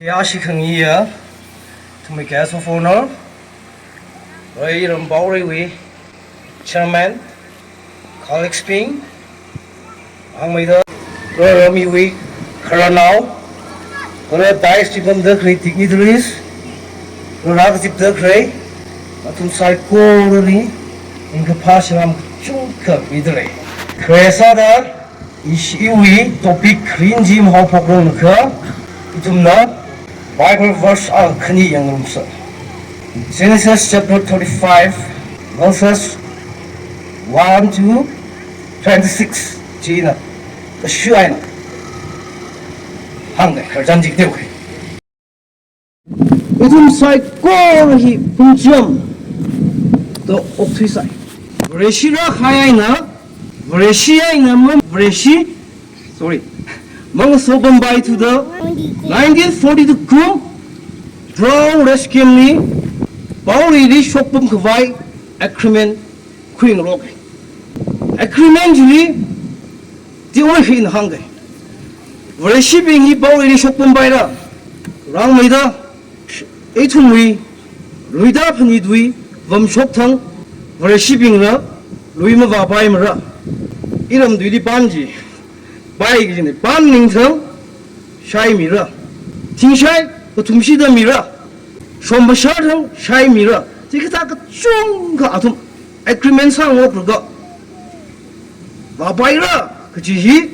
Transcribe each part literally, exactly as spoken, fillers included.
Ya, ashi khangayi ya, ithumwui guest of honor, Rei Rambao Reiwui chairman, colleagues bing, hāngmeida, raramiwui khararnao, kala dais chi pamda khalei dignitaries, kala rākazipda khalei nathum saikorali ringkaphā salam kachungkha mida lei. Khare sāda, ishi iwui topic kharing chi mahaophokranglakha, ithumna Bible verse akhani yangngarumsa. Genesis chapter thirty-five, verses one to twenty-six china kashu eina hānga, khararchan chi kateokha. Ithum saikora hi phungcham da okthuisai. Vareshi rākahai eina, Vareshi eina ma, Vareshi, sorry, mangaso pampai thuda, nineteen forty-two kum, Brown Ruskin li, Paoreili shokpam khavai agreement khuingarok. Agreement chili teomeikha ina hāngga, Vareshibing hi Paoreili shokpampaira, rāngmeida, ithumwui, luida phanit wui vamshok thang, Vareshibingna lui mavāpaimara. Iramtuili pan chi, pai kajina, pan ningthang shaimira. Thingshai kathum shida mira. Shom bashar thang shaimira. Chikathā kachungkha athum agreement sāngaroklaga vāpaira kaji hi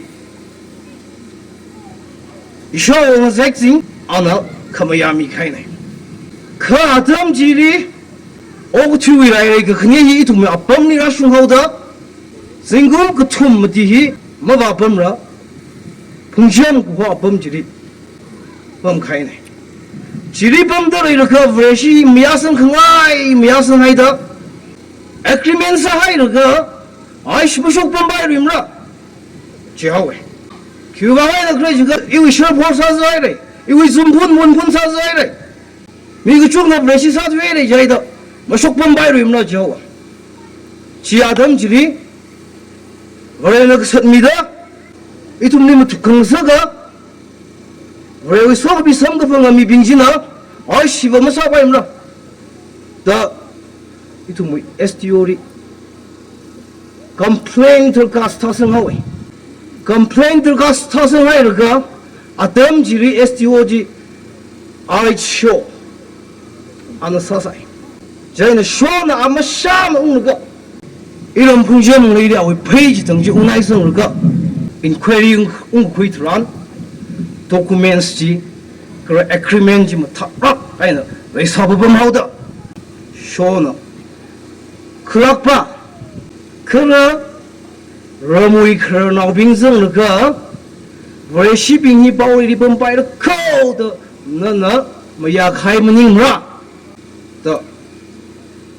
Ishāwo ngazek zing ana khamayā mikahaina. Kha atam chili okathuiwui rairei kakhane hi ithumwui apamli rāshunghaoda, zingkum kathum mati hi mavāpamra, phungcham kaho apam chili pamkahaina. Chili pamda leilakha Vareshi mayāsang khangai, mayāsang haida, agreement sāhailaga, aishi mashokpampailuimara jihaowa. Khiwuivang eina khala jiakha, iwui shirphor sāzāhaira, iwui zumphun munphun sāzāhaira, mi kachungna Vareshi sāthuihaira jihaida, mashokpampailuimara jihaowa. Chi atam chili, Varena kasatmida, ithumli mathuk khangasaka, Varewui sokapi samkaphanga mibing china, aishiva masāpaimara da, ithumwui S D O li complaint darkar sāsanghaowa. Complaint darkar sāsanghailaga, atam chili S D O chi R H Shaw ana sāsai. Chieina Shawna amashāna unglaga, iram phungcham ngaleili awui phei chithang chi ungnaisanglaga, inquiry ung, ungkakhui tharan, documents chi, kala agreement chi mathālāk eina reisā papamhaoda, Shawna khalakpa, kala ramwui khararnaobing zanglaga, Vareshibing hi Paoreili pampaira kho da nana mayākahai maningmara da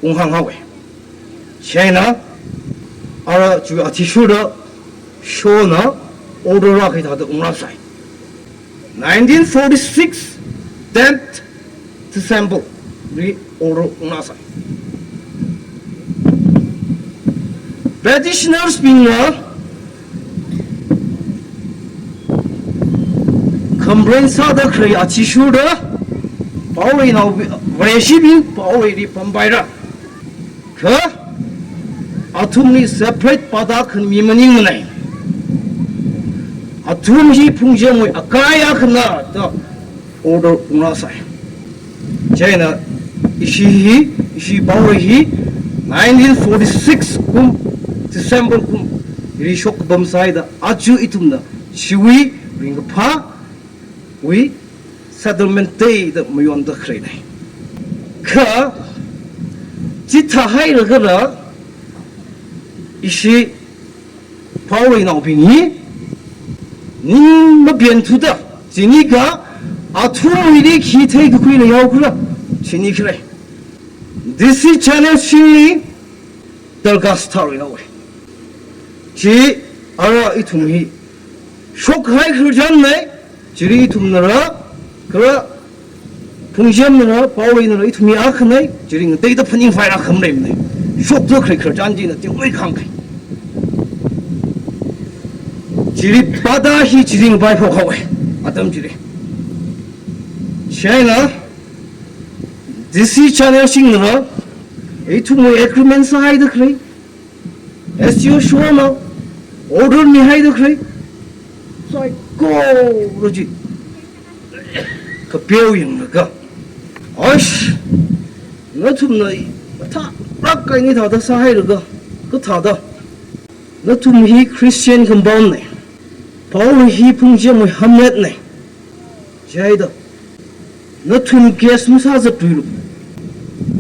unghānghaowa. Chieina, ara chiwui athishurda Shawna order rākahai thāda ungrāsai. Nineteen forty-six, tenth December li order ungrāsai. Petitioners bingna complain sāda khalei athishurda, Paoreinao, Vareshibing Paoreili pampaira. Kha athumli separate patta khanami maningmanei. Athum hi phungchamwui akai akhana da order ungrāsai. Chieina ishi hi, ishi Paorei hi nineteen forty-six kum, December kum, rishok pamsai da, aja ithumna chiwui ringkaphāwui settlement day da mayonda khaleinei. Kha chithāhailaga la, ishi Paoreinaobing hi ning mapian thuda, chini kha athumwuili khi theikakhui leihaokhala, chini khalei D C Channel Singh li darkar sāthaluihaowa. Chi ara ithum hi shokhai khararchannei, chili ithumnala, kala phungchamnala, Paoreinala, ithum hi akhanei, chili ngateida phaningphai akham leimanei. Shokda khalei khararchan china tingwui khangkai. Chili patta hi chili ngapaiphok haowa, atam chili. China, D C channel singna, ithumwui agreement sāhaida khalei, S D O shona, order mihaida khalei, saikora chi kapeo yanglaga, ash, nathumna mathālāk eina hithāda sāhailaga, kathāda, nathum hi Christian compound na, Paul hi Phungchemwui hamlet na, jihaida, nathum case masāzatluilu,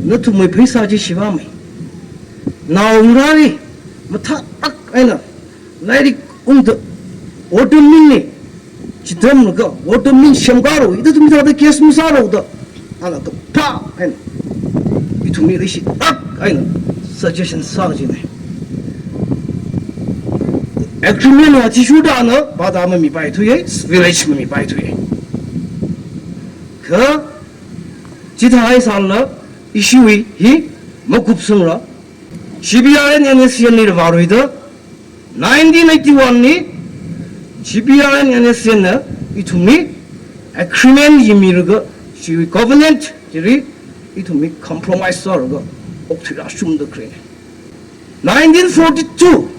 nathumwui pheisā chi shivāmei. Naongarāli mathālāk eina lairik ungda, water main li chitharanlaga, water main semkālu, ithum hithāda case masālu da, ana kaphā eina ithumli leishilāk eina suggestion sā kajina. Agreement va athishurda ana vāda mamipaithuya, village mamipaithuya. Kha chithāhai sālala, ishiwui hi makupsangra, G P R N N S C N li vāluida, nineteen eighty-one li G P R N N S C N na ithumli agreement chi milaga, chiwui covenant chili ithumli compromise sālaga, okthuirāshungda khalei. Nineteen forty-two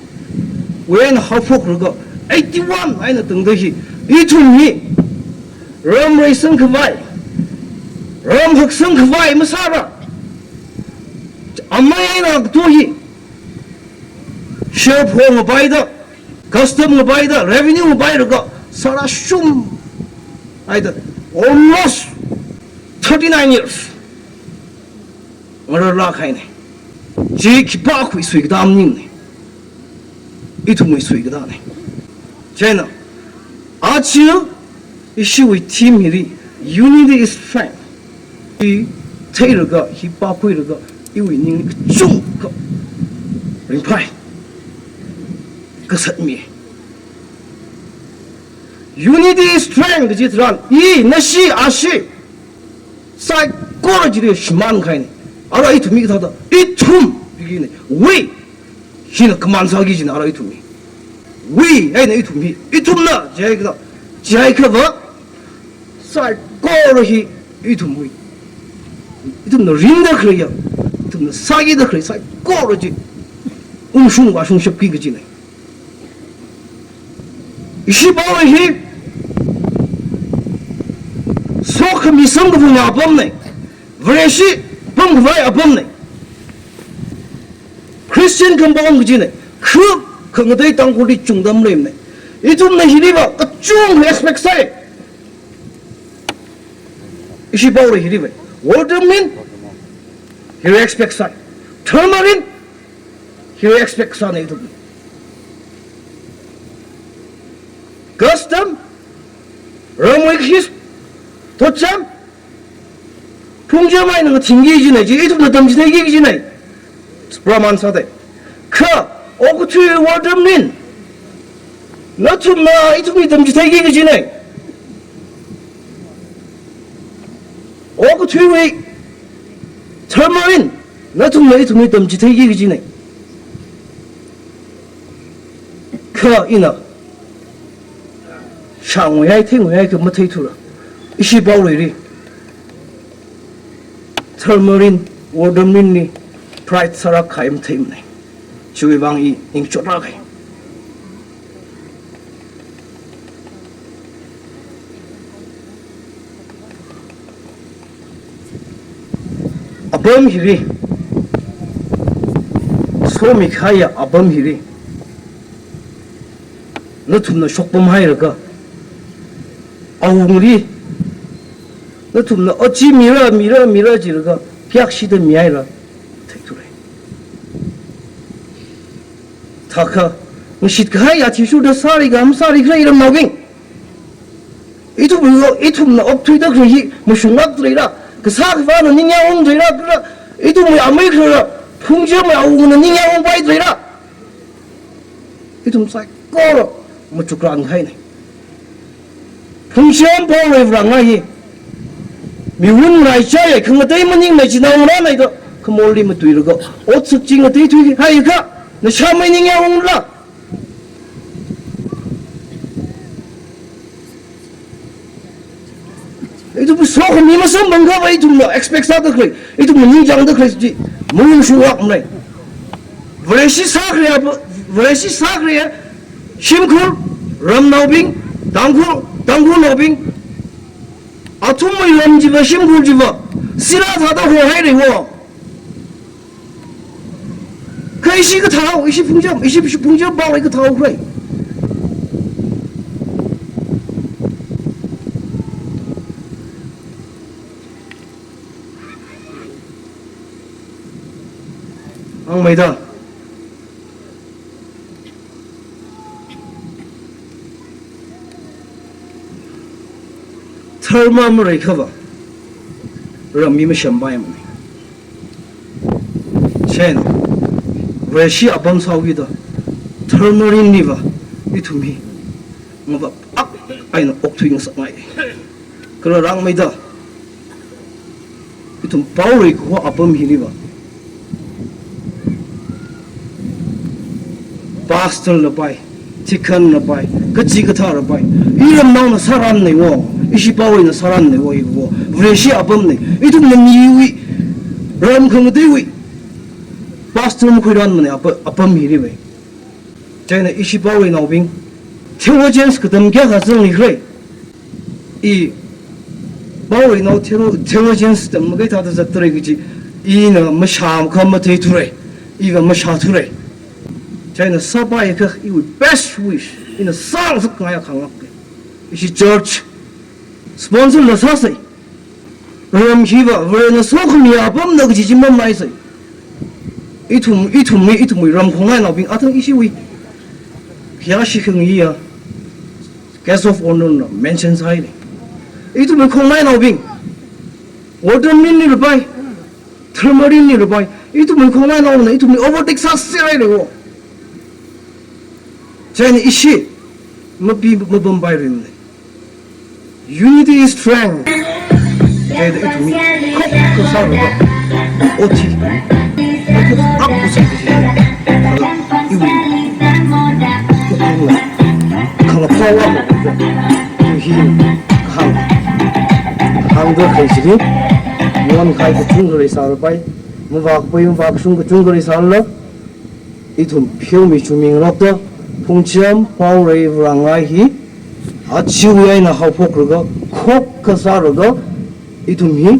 wui eina haophoklaga, eighty-one eina tangda hi, ithum hi ram reisang khavai, ram haksang khavai masāla, amei eina kathu hi, share phong ngapaida, custom ngapaida, revenue ngapailaga, sārāshunghaida, almost thirty-nine years ngararlāk kahaina. Chi khipākhawui suikatā maningna, ithumwui suikatā na. China, aja ishiwui theme hili, Unity is Strength. Hi theilaga, hi pākhuilaga, iwui ningli kachungkha ringphai, kasat mi. Unity is Strength kaji tharan, i, nashi, ashi, saikora chili shimān kahaina. Ara ithum hi kathāda, ithum, hina, we, hina command sāki kajina ara ithum hi. We, eina ithum hi, ithumna, jihaikha, jihaikhava, saikora hi, ithum hi, ithumna ringda khaleiya, ithumna sākida khalei, saikora chi, ungshung vāshungshapki kajina. Ishi Paolwui hi, sokhami samkaphang apamna, Vareshi pamkhavai apamna. Christian compound kajina, kha khangatei Tangkhulli chungda maleimana. Ithumna hiliva kachungkha expect sāi. Ishi Paolwui hiliva, water main, hili expect sāi. Thermarin, hili expect sāna ithum. Custom, ramwui khis, thotcham, Phungchem eina ngathingki kajina, chi ithumna tamchitheiki kajina. Praman sāda. Kha, okathui water main, nathumna ithumli tamchitheiki kajina. Okathuiwui thermarin, nathumna ithumli tamchitheiki kajina. Kha ina shānguihai, theinguihai kha matheithura. Ishi Paoluili thermarin, water mainli pride sālāk kahai matheimana. Chiwui vang i ning chotlāk kahai. Apam hili, somi kahaiya apam hili, nathumna shokpamhailaga, awungli nathumna achi mira, mira, mira jilaga, kayākshida mihaira, theithura. Thākha, ngashit kahai athishurda sāri kha masāri khala iramnaobing, ithum, ithumna okthuida khalei hi mashunglākda leira, kasā kavāna ningyāng ungda leira, kala ithumwui amei khalara, Phungchemwui awungna ningyāng ungpaida leira. Ithum saikora machukran kahaina. Phungchem Paolwui vārangai hi, miwun raichāya, khangatei maningmei chinaongarāna da, khamorli matuilaga, otsak chi ngateithuihaiakha, nashāmei ningyāng ungla. Ithum Sokhami masamphang khavai ithumna expect sāda khalei, ithumna ningchāngda khalei chi, malung shunglākmana. Vareshi sākhare, Vareshi sākhare, shimkhur, ramnaobing, Tangkhul, Tangkhulnaobing, athumwui ram chiva, shimkhur chiva, sila thāda hohaira wo. Kha ishi kathā, ishi phungcham, ishi phungcham pao kathā khalei. Hāngmeida. Dharma maleiakhava, ram hi mashampaimana. Chieina, Vareshi apam sāhaokida, dharma mirinliva, ithum hi, ngavap ak eina okthuingasakngai. Kala rāngmeida, ithum Paorei kaho apam hiliva, pastor lapai, thikhan lapai, kachikathā lapai, iramnaona sārannei wo, ishi Paoreina sārannei wo, iwo, Vareshi apamnei, ithumna miwui, ram khangateiwui, pastor makhuiranmanei apa-, apam hiliva. Chieina ishi Paoreinaobing, theologians katam kayākha zangli khalei. I Paoreinao theo-, theologians tam makai thāda zatdalei kaji, ina mashā khamathei thura, iva mashā thura. Chieina sāpaiakha iwui best wish, ina sāngasakngai akha ngak. Ishi church sponsor la sāsei. Ram hiva, Varena sokhami apamna kaji chi mamaisei. Ithum, ithumwui, ithumwui ram khongnainaobing, athang ishiwui, hiya shikhangi ya, guest of honor na mention sāhainei. Ithumwui khongnainaobing, order mirinli lapai, dharma mirinli lapai, ithumwui khongnainaona, ithumwui overtake sāserhaira wo. Chieina ishi, mapi, mapampairumnei. Unity is strength. Chieina ithum hi khokkha sālaga, ot hi, ot hi akhu sāki kaji, kala iwui, uklungla, khangaphā wa, hi kahāng, hāngda khalei chili, ngayonkahai kachungkha leisālapai, mavākapai, mavākashung kachungkha leisālala, ithum pheomi chumingarokta, phungcham Paorei Varivara ngai hi, achiwui eina haophokraga, khokkha sālaga, ithum hi,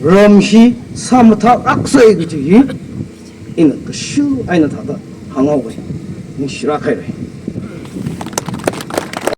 ram hi sāmathālāksei kaji hi, ina kashu eina thāda hānghaowa, ningshilāk haira.